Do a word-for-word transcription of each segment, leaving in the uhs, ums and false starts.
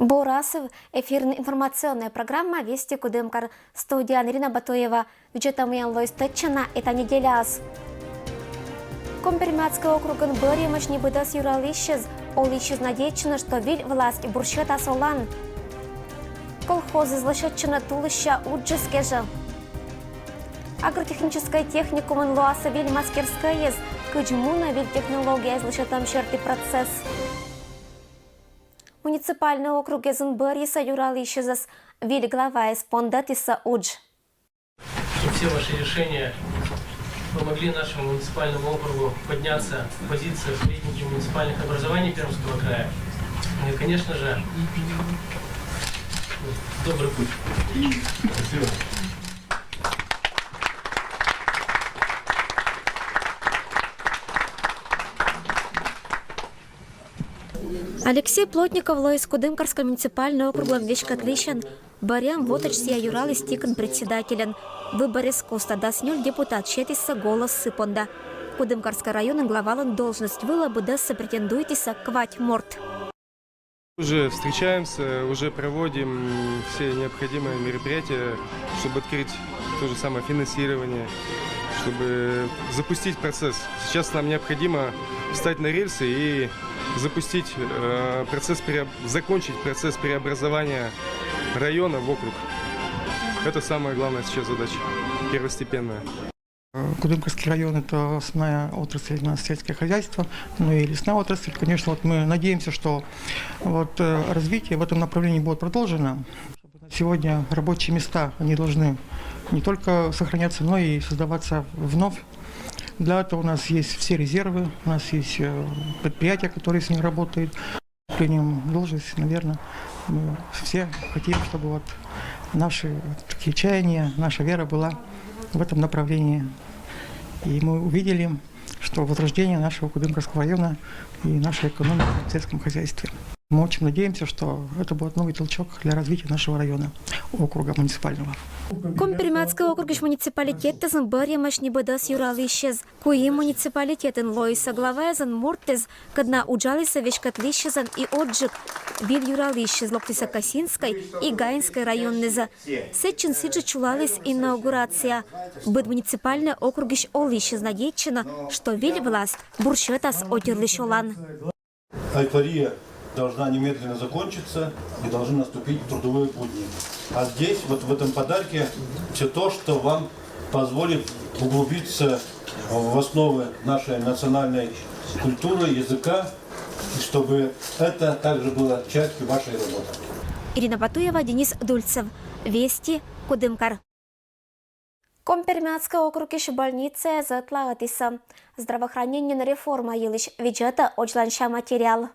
Бур асыв! Эфирын информационная программа «Вести Кудымкар». Студияын Ирина Батуева. Видзӧтам миян лоис тӧдчана эта неделяас. Коми-Пермяцкӧй округын бӧрйӧмысь небыдӧс юралысьӧз. Олысьӧз надейтчӧны, что виль власть бурсьӧтас олан. Колхозыс лӧсьӧдчӧны тулысся уджыс кежӧ. Агротехническӧй техникумын лоас виль мастерскӧйыс. Кыдз мунӧ виль технологияяс лӧсьӧдӧм серти процесс. Муниципальнӧй округъясын бӧрйисӧ юралысьӧзыс. Виль главаыс пондӧтісӧ удж. Чтобы все ваши решения помогли нашему муниципальному округу подняться в позициях в рейтинге муниципальных образований Пермского края. Ну и, конечно же, добрый путь. Спасибо. Алексей Плотников лоис Кудымкарскӧй муниципальнӧй округлӧн веськӧдлысьӧн. Бӧръям вотӧдз сійӧ юраліс ТИК-ын председательӧн. Выборъяс костӧ дас нёль депутат сетіс сійӧс голоссы понда. Кудымкарскӧй районын главалӧн должность вылӧ быдӧссӧ претендуйтісӧ квать морт. Уже встречаемся, уже проводим все необходимые мероприятия, чтобы открыть то же самое финансирование, чтобы запустить процесс. Сейчас нам необходимо встать на рельсы и запустить э, процесс, преоб- закончить процесс преобразования района в округ. Это самая главная сейчас задача, первостепенная. Кудымкарский район — это основная отрасль у нас сельское хозяйство, ну и лесная отрасль. Конечно, вот мы надеемся, что вот э, развитие в этом направлении будет продолжено. Сегодня рабочие места, они должны не только сохраняться, но и создаваться вновь. Для этого у нас есть все резервы, у нас есть э, предприятия, которые сегодня работают. Приним должность, наверное, мы все хотим, чтобы вот наши вот такие чаяния, наша вера была в этом направлении. И мы увидели, что возрождение нашего Кудымкарского района и нашей экономики в сельском хозяйстве. Мы очень надеемся, что это будет новый толчок для развития нашего района, округа муниципального. Коми-Пермяцкӧй округысь муниципалитетъясын бӧрйӧмысь небыдӧс юралысьӧз. Куим муниципалитетын лоисӧ главаяслӧн мортыс, кӧдна уджалісӧ веськӧдлысьӧзӧн и озджык. Виль юралысьӧз локтісӧ Касинскӧй и Гаинскӧй районъясӧ. Сэтчӧ сідзжӧ чулаліс инаугурация. Быд муниципальнӧй округысь олысьӧз надейтчӧны, что виль власть бурсьӧтас отирлысь олан. Эйфория должна немедленно закончиться и должны наступить трудовые будни. А здесь, вот в этом подарке, все то, что вам позволит углубиться в основы нашей национальной культуры, языка, и чтобы это также было частью вашей работы. Ирина Батуева, Денис Дульцев. Вести, Кудымкар. Коми-Пермяцкӧй округысь больницаяс ӧтлаӧдісӧ. Здравоохранениеын реформа йылысь видзӧдӧ водзланся материал.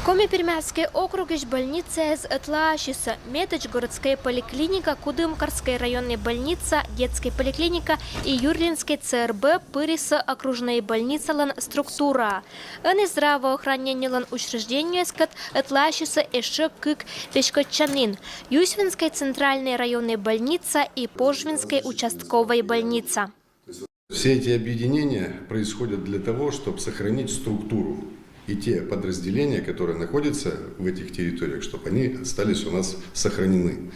Коми-Пермяцкӧй округысь больницаяс ӧтлаасисӧ. Медводз городскӧй поликлиника, Кудымкарскӧй районнӧй больница, детскӧй поликлиника и Юрлинскӧй ЦРБ пырисӧ окружнӧй больницалӧн структураӧ. Ӧні здравоохранениелӧн учреждениеяскӧд ӧтлаасисӧ ещӧ кык веськӧдчанін: Юсьвинскӧй центральнӧй районнӧй больница и Пожвинскӧй участковӧй больница. Все эти объединения происходят для того, чтобы сохранить структуру и те подразделения, которые находятся в этих территориях, чтобы они остались у нас сохранены.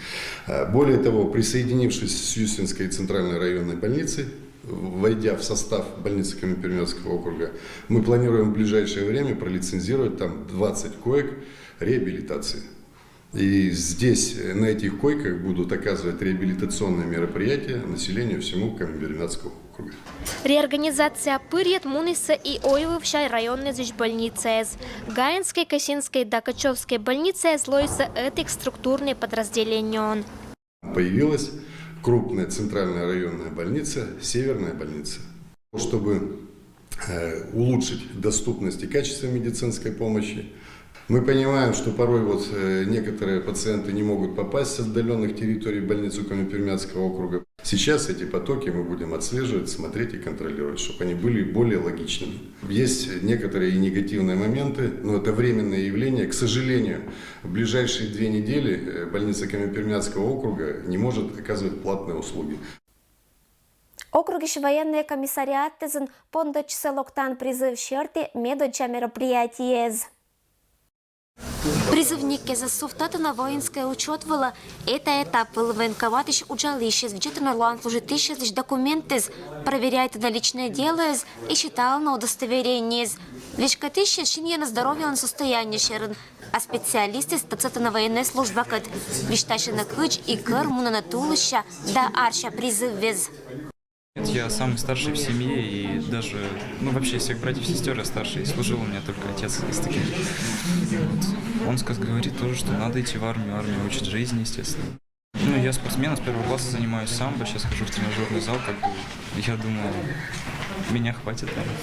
Более того, присоединившись с Юсьвинской центральной районной больницей, войдя в состав больницы Коми-Пермяцкого округа, мы планируем в ближайшее время пролицензировать там двадцать коек реабилитации. И здесь, э, на этих койках будут оказывать реабилитационные мероприятия населению всему Коми-Пермяцкого округа. Реорганизация пырйӧд мунісӧ и ойвывса районъясысь больницаяс. Гаинскӧй, Касинскӧй да Качевскӧй больницаяс лоисӧ ӧтик структурнӧй подразделениеӧн. Появилась крупная центральная районная больница, Северная больница. Чтобы э, улучшить доступность и качество медицинской помощи. Мы понимаем, что порой вот э, некоторые пациенты не могут попасть с отдаленных территорий в больницу Коми-Пермяцкого округа. Сейчас эти потоки мы будем отслеживать, смотреть и контролировать, чтобы они были более логичными. Есть некоторые и негативные моменты, но это временное явление. К сожалению, в ближайшие две недели э, больница Коми-Пермяцкого округа не может оказывать платные услуги. Округысь военнӧй комиссариатъясын пондӧдчисӧ локтан призыв серти медводдза мероприятиеяс. Призывникез сувтатӧны воинскӧй учёт вылӧ. Этап вылын военкоматысь уджалысьӧс видзӧдӧны лоан служитысьыслысь документъясӧс, проверяйтӧны личнӧй делӧяс и читалӧны удостоверениеяс. Веськӧдлысьӧс синъян здоровьелӧн состояние сьӧрын, а специалистъяс тӧдсӧдӧны военнӧй службакӧд, висьтасьӧны, кыдз и кӧр мунӧны тулысся да арся призыввез. Я самый старший в семье, и даже, ну, вообще из всех братьев и сестер я старший. Служил у меня только отец из таких. Вот. Он сказ говорит тоже, что надо идти в армию, армия учит жизни, естественно. Ну, я спортсмен, с первого класса занимаюсь самбо, сейчас хожу в тренажерный зал, как бы, я думаю, меня хватит, наверное.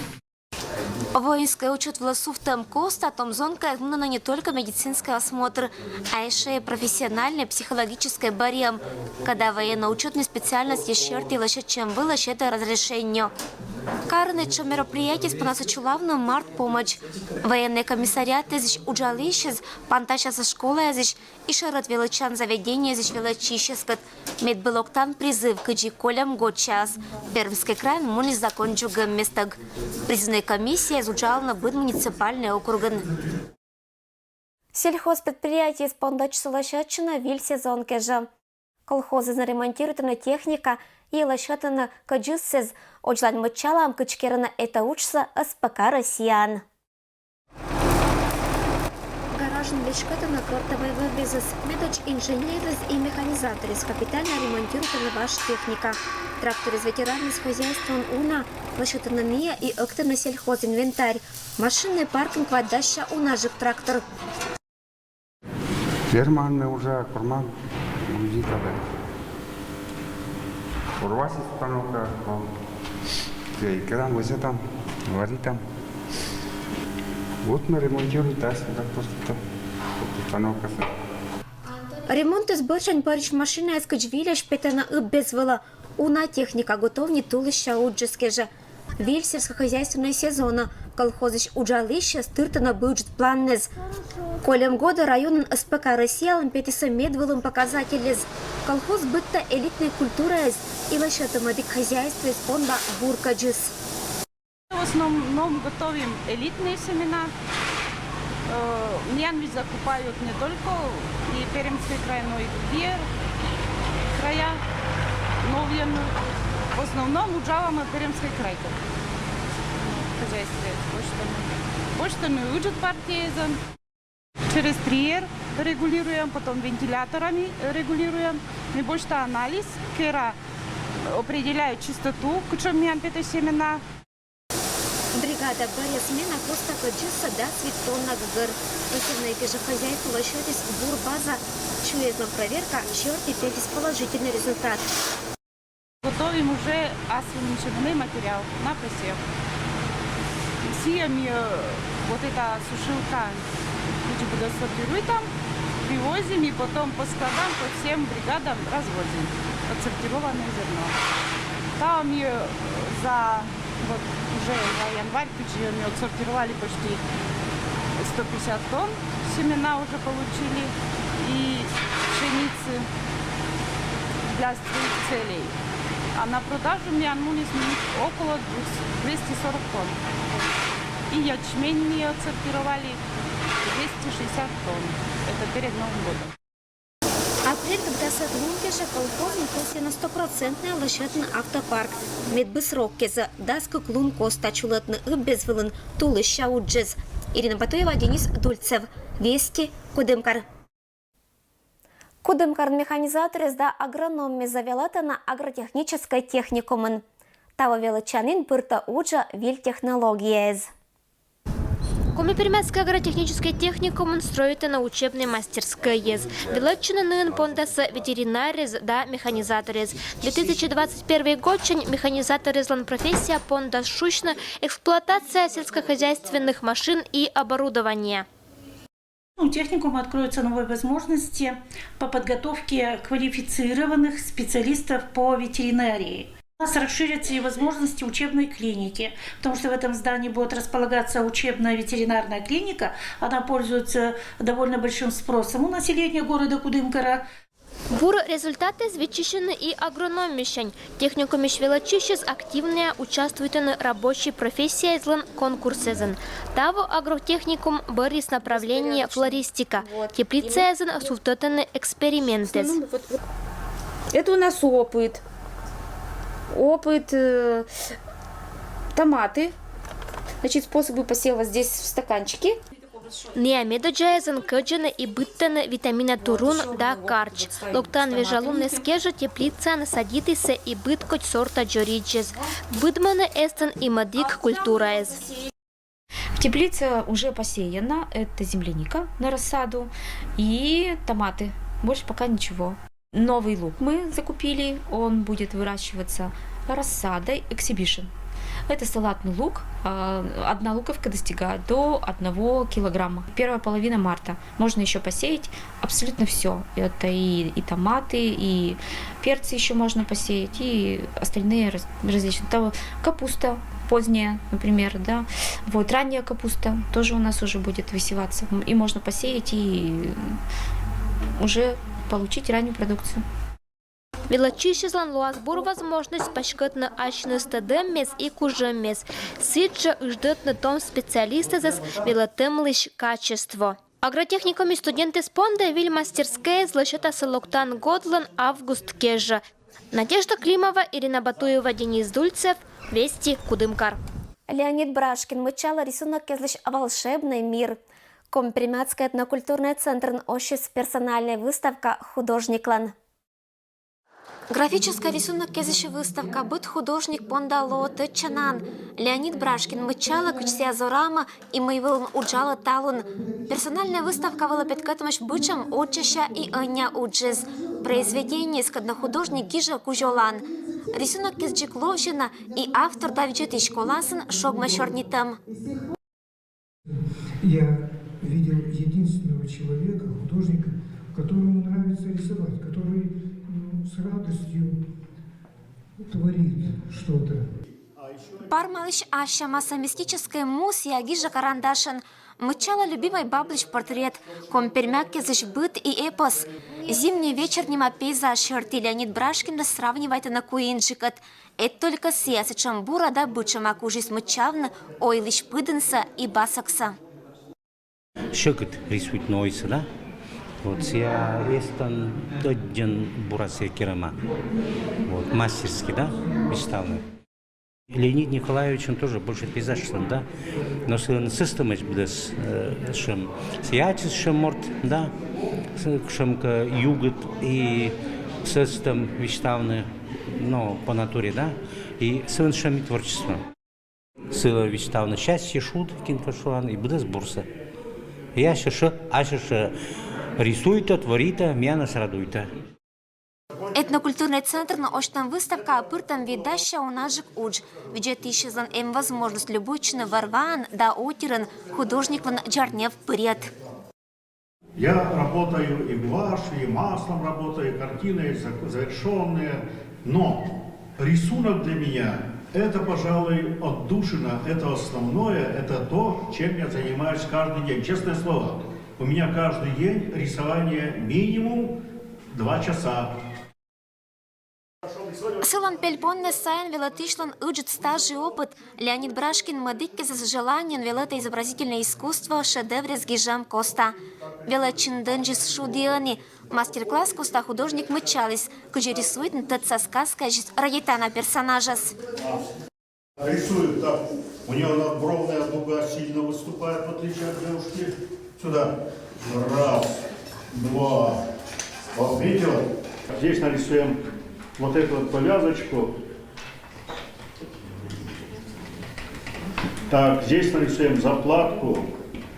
Воинскӧй учёт вылӧ сувтӧм коста том зонкаяс мунӧны не только медицинскӧй осмотр, а ещё и профессиональнӧй психологическӧй бӧръям, когда военно-учётнӧй специальносьт серти лӧсьӧдчӧм вылӧ сетӧ разрешение. Карӧн этшӧм мероприятиеяс понасӧ чулавны «Март помӧдз». Военнӧй комиссариатысь уджалысьяс пантасясӧ школаясысь и шӧрӧд велӧдчан заведениеясысь велӧдчысьяскӧд, мед бы локтан призыв кыдзи кольӧм годсяньыс. Пермскӧй крайын муніс закон дзугӧн местӧг. Призывнӧй комиссияяс уджалӧны быд муниципальнӧй округын. Сельхозпредприятиеыс пондӧдчисӧ лӧсьӧдчӧны виль сезон кежӧ. Колхозын ремонтируйтӧны техника и лӧсьӧдӧны кӧдзыссӧ. Водзлань мыччалам, кыдз керӧны этӧ уджсӧ СПК «Россияын». Гаражын веськӧдӧны кӧртавӧй вӧвъясӧс, медодз инженеръяс и механизаторъяс капитально ремонтируйтӧны важ техника. Тракторъяс ветеранъяс хозяйствоын уна, лӧсьӧдӧны ниа и ӧктӧны сельхозинвентарь. Машиннӧй паркын квайт дасся унажык трактор. Фермаын ме уджа, корман, грузита да. Орвасьыс станокӧ, кӧ, керан, возьӧтан, варитан. Вот ме ремонтируйта, да, просто там станокӧ. Ремонтыс бӧрсянь бӧрысь машинаыс кыдз вильӧсь петӧны ыббез вылӧ. Уна техника готовнит тулысся уджыс кежӧ. Виль сельскохозяйственнӧй сезонӧ колхозысь уджалысьяс тыртӧны быдджыт планнас. Кольӧм годӧ районын СПК «Россиялӧн» петісӧ медвылын показательяс. Колхоз быдтӧ элитнӧй культураыс и лӧсьӧдӧ мӧдик хозяйствоыс понда бур кӧдзыс. В основном готовим элитные семена. Э, Миян ведь закупают не только и Пермский край, но и другие края. Но в основном уджалам Пермский край. В хозяйстве почтами. Почтами ыджыт партиязӧн. Через триер регулируем, потом вентиляторами регулируем. И почта анализ, кера определяет чистоту, кучом миян петӧ семена. Бригада бӧръя смена коста кӧдзыссӧ дас вит тонна гӧгӧр. Посевнӧй кежӧ хозяйстволы сётіс бур база. Сюэзлӧн проверка серти петіс положительнӧй результат. Готовим уже асвенный семенной материал на посев. Сием и вот эта сушилка, где буду сортируем там, привозим и потом по складам, по всем бригадам развозим отсортированное зерно. Там и за вот уже за январь, кыдзи ми отсортировали почти сто пятьдесят тонн семена уже получили и пшеницы для своих целей. А на продажу миян муніс около двести сорок тонн. И ячмень ми отсортировали двести шестьдесят тонн. Это перед Новым годом. Апрель кыкдасӧд лун кежӧ колхозын кӧсйӧны стопроцентнӧя лӧсьӧдны автопарк. Медбӧр срок кежӧ, дас кык лун коста чулӧдны ыббез вылын тулысся уджыс. Ирина Батуева, Денис Дульцев, Вести, Кудымкар. Кудымкарын механизаторъяс да агрономъяс велӧдӧны агротехническӧй техникумын. Таво велӧдчанін пыртӧ уджӧ виль технологияяс. Коми-Пермяцкӧй агротехническӧй техникумын стрӧитӧны учебнӧй мастерскӧйяс. Велӧдчӧны нин пондасӧ ветеринаръяс да механизаторъяс. Две тысячи двадцать первый годсянь механизаторъяслӧн профессия пондас шусьны эксплуатация сельскохозяйственных машин и оборудования. У техникума откроются новые возможности по подготовке квалифицированных специалистов по ветеринарии. У нас расширятся и возможности учебной клиники, потому что в этом здании будет располагаться учебная ветеринарная клиника. Она пользуется довольно большим спросом у населения города Кудымкара. Бур результатэз виччысьӧны и агрономмысянь. Техникумысь велӧдчысьыс активнӧя участвуйтӧны рабочӧй профессияэзлӧн конкурсэзын. Таво агротехникум бӧрйис направление флористика. Теплицаэзын сувтӧдӧны экспериментэз. Это у нас опыт. Опыт, э, томаты. Значит, способы посева здесь в стаканчике. Нӧшта медодзаэзын кӧдзӧны и быдтӧны витамина турун да карч. Локтан вежалунӧс кежӧ теплицаын садитісны и быд кодь сорта дзоридзьӧс. Быдмӧны эстын и мӧдик культураэз. Теплица уже посеяна. Это земляника на рассаду и томаты. Больше пока ничего. Новый лук мы закупили, он будет выращиваться рассадой Exhibition. Это салатный лук. А, одна луковка достигает до одного килограмма. Первая половина марта. Можно еще посеять абсолютно все. Это и, и томаты, и перцы еще можно посеять, и остальные раз- различные. Там капуста поздняя, например, да. Вот, ранняя капуста тоже у нас уже будет высеваться. М, и можно посеять и уже получить раннюю продукцию. Велӧдчысьыслӧн лоас бур возможность паськӧдны асьныс тӧдӧммес и кужӧммес. Сідзжӧ ыдждӧдны том специалистъясӧс велӧтӧмлысь качество. Агротехникумысь студентъяс понда виль мастерскӧйыс лӧсьӧдасны локтан годлӧн август кежӧ. Надежда Климова, Ирина Батуева, Денис Дульцев, Вести, Кудымкар. Леонид Брашкин мыччалӧ рисунокъяслысь «Волшебный мир». Коми-Пермяцкӧй этнокультурнӧй центрын осис персональнӧй выставка художниклӧн. Графическӧй рисунокъяслысь выставка быд художник понда лоӧ тӧдчанаӧн. Леонид Брашкин мыччалӧ, кыдз сійӧ зорамӧ и мый вылын уджалӧ талун. Персональнӧй выставка вылӧ петкӧдӧмаӧсь быдсяма оддзасья и ӧнія уджыс. Произведениеыс, кодӧс художник гижӧ кузь олаӧн. Рисунокъяс дзик ловзьӧны, и автор да видзӧдысь коласын шогмӧ сёрнитӧм. Я видел единственного человека, художника, которому нравится рисовать, который, ну, с радостью творит что-то. Пармалысь ас сяма мистическӧй му сійӧ гижӧ карандашӧн. Мыччалӧ любимӧй баблысь портрет, коми-пермякъяслысь быд и эпос. «Зимний вечер» нима пейзаж серти Леонид Брашкинӧс сравнивайтӧны куинджыкӧд. Ӧд только сійӧ сэтшӧм бура да быдсяма кужис мыччавны ойлысь пыдінсӧ и басӧксӧ. Сьӧкыд рисуйтны ойсӧ, да? Вот, сійӧ эстӧн ӧддьӧн бура сійӧ керӧма. Вот, мастерски, да, висьтавны. Леонид Николаевичын тоже больше пейзажыслӧн, да? Но сылӧн сӧстӧмыс быдӧс, э, сэтшӧм, сійӧ ачыс сэтшӧм морт, да? Сэтшӧмкӧ югыд и сӧстӧм висьтавны, но по натуре, да? И сылӧн сэтшӧм и творчество. Сылӧн висьтавны счастье, шуд, кин кӧ шуан, и быдӧс бурсӧ. И ачыс сэтшӧм, ачыс сэтшӧм рисуйтӧ, творитӧ, миянӧс радуйтӧ. Этнокультурнӧй центрын осьтӧм выставкаӧ пыртӧм видасьӧ унаджык удж. Видзӧдысьяслӧн эм возможность любуйтчыны вӧр-ваӧн да отирын художниклӧн дзарнев пырйӧд. Я работаю и гуашью, и маслом работаю, картины за- завершенные. Но рисунок для меня — это, пожалуй, отдушина, это основное, это то, чем я занимаюсь каждый день. Честное слово, у меня каждый день рисование минимум два часа. Сылӧн пельпомнас сайын велӧдысьлӧн ыджыд стаж и опыт. Леонид Брашкин мӧдӧдчис желаниеӧн велӧдны изобразительнӧй искусство шедевръяс гижӧм коста. Велӧдчыны дӧнджык шуд и ӧні. Мастер-класс коста художник мыччаліс, кыдзи рисуйтны тӧдса сказкаысь радейтана персонажӧс. Рисует так. У нее надбровная дуга сильно выступает, в отличие от девушки. Сюда. Раз, два. Вот, видите, вот. Здесь нарисуем вот эту вот повязочку. Так, здесь нарисуем заплатку.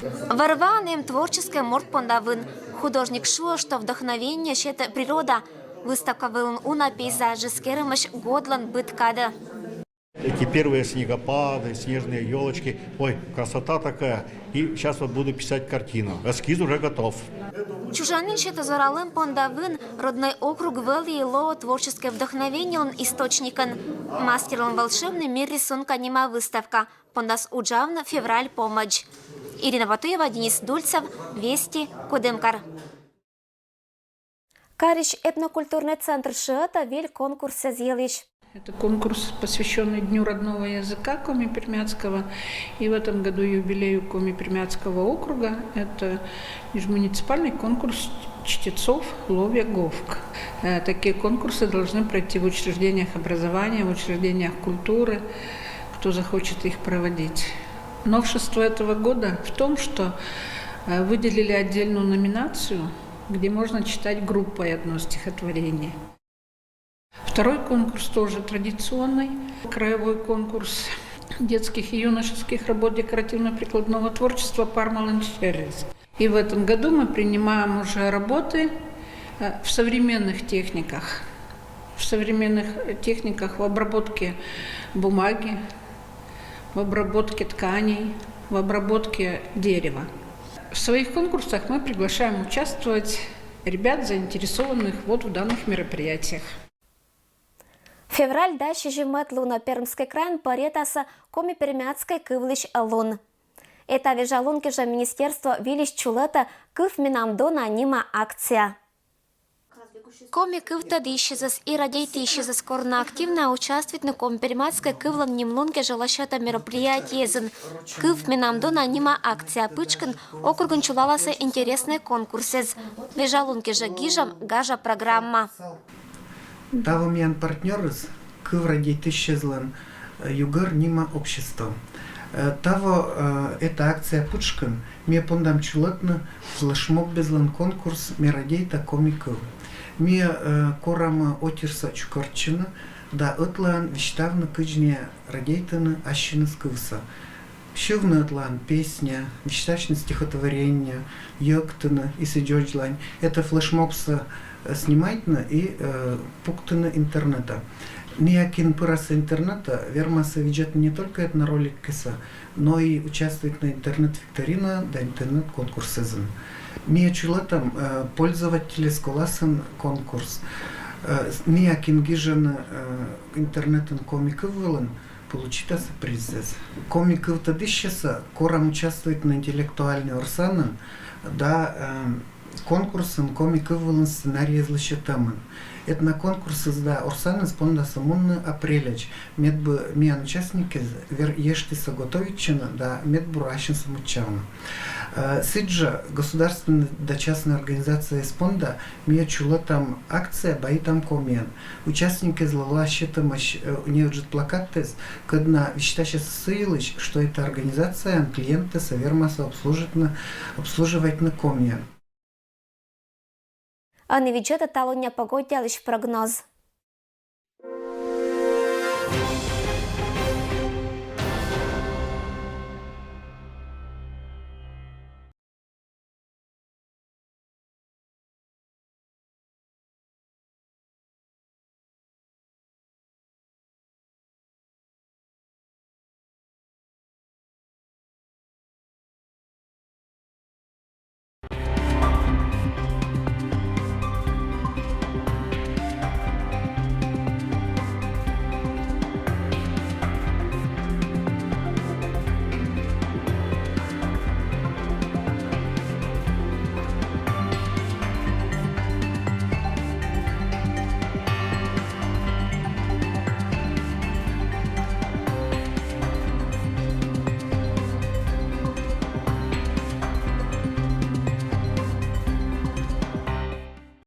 Вӧр-ваӧн эм творческӧй морт понда вын. Художник шуӧ, что вдохновение сетӧ природа. Выставка вылын уна пейзажыс керӧмаӧсь годлӧн быд кадӧ. Эти первые снегопады, снежные елочки. Ой, красота такая. И сейчас вот буду писать картину. Эскиз уже готов. Чужанін сетӧ зоралӧм понда вын. Роднӧй округ вӧлі и лоӧ творческӧй вдохновениелӧн источникӧн. Мастерлӧн «Волшебный мир рисунка» нима выставка пондас уджавны февраль помӧдз. Ирина Батуева, Денис Дульцев, Вести, Кудымкар. Карысь этнокультурный центр шыӧта выль конкурсэз йылысь. Это конкурс, посвященный Дню родного языка коми-пермяцкого. И в этом году юбилею коми-пермяцкого округа. Это межмуниципальный конкурс чтецов «Лове говк». Э, Такие конкурсы должны пройти в учреждениях образования, в учреждениях культуры, кто захочет их проводить. Новшество этого года в том, что э, выделили отдельную номинацию, где можно читать группой одно стихотворение. Второй конкурс тоже традиционный. Краевой конкурс детских и юношеских работ декоративно-прикладного творчества «Пармалын черрез». И в этом году мы принимаем уже работы э, в современных техниках. В современных техниках в обработке бумаги, в обработке тканей, в обработке дерева. В своих конкурсах мы приглашаем участвовать ребят, заинтересованных вот в данных мероприятиях. Февраль дась сизиммӧд лунӧ Пермскӧй крайын пӧръятасӧ коми-пермяцкӧй кывлысь лун. Этайӧ вежалун кежӧ министерство выльысь чулӧтӧ «Кыв менам дона» нима акция. Коми кывтӧдысьӧзыс и радейтысьӧзыс корӧны активнӧя участвуйтны коми-пермяцкӧй кывлӧн нимлун кежӧ лӧсьӧдӧм мероприятиеысь. «Кыв менам дона» нима акция пытшкын округын чулаласӧ интереснӧй конкурсӧй. Вежалун кежӧ гижӧм гажа программа. Таво миян партнёрыс — кыв радейтысьӧзлӧн э, «Югӧр» нима общество. Э, Таво э, эта акция пытшкын ми пондам чулӧтны флешмоббезлӧн конкурс «Ме радейта коми кыв». Ми э, корам отирсӧ чукӧртчыны да ӧтлаын висьтавны, кыдзи нӧ радейтӧны ассьыныс кывсӧ. Сьывны ӧтлаын песня, висьтасьны стихотворение, йӧктыны и сідз дзоньлань. Эта флешмобсӧ э, снимайтны и э, пуктыны интернетӧ. Ная, кин пырас интернетӧ, вермас видзӧдны не только этнороликъяссӧ, но и участвуйтны интернет-викторина да интернет-конкурсъясын. Ми чулӧтам э, пользовательяс коласын конкурс. Э, с- Ная, кин гижӧны э, интернетын коми кыв вылын, получитас приззӧс. Коми кывтӧдысьяссӧ корам участвуйтны интеллектуальнӧй орсанын да э, конкурсын коми кыв вылын сценарийяс лӧсьӧдӧмын. Этноконкурсыс да орсаныс пондасны мунны апрельӧдз, медбур миян участникъяс вер- ещӧ сійӧс готовитчыны да медбур ассьынсӧ мыччавны. Э, Сідз жӧ государственнӧй да частнӧй организацияяс понда ми чулӧтам акция «Баитам комиӧн». Участникъяслы лоас сетӧмаӧсь э, неыджыд плакатъяс, кӧдны висьтасьӧны сы йылысь, что эта организацияын клиентъяссӧ вермас обслужитны, обслуживайтны комиӧн. Ӧні видзӧдӧй талунъя погода йылысь прогноз.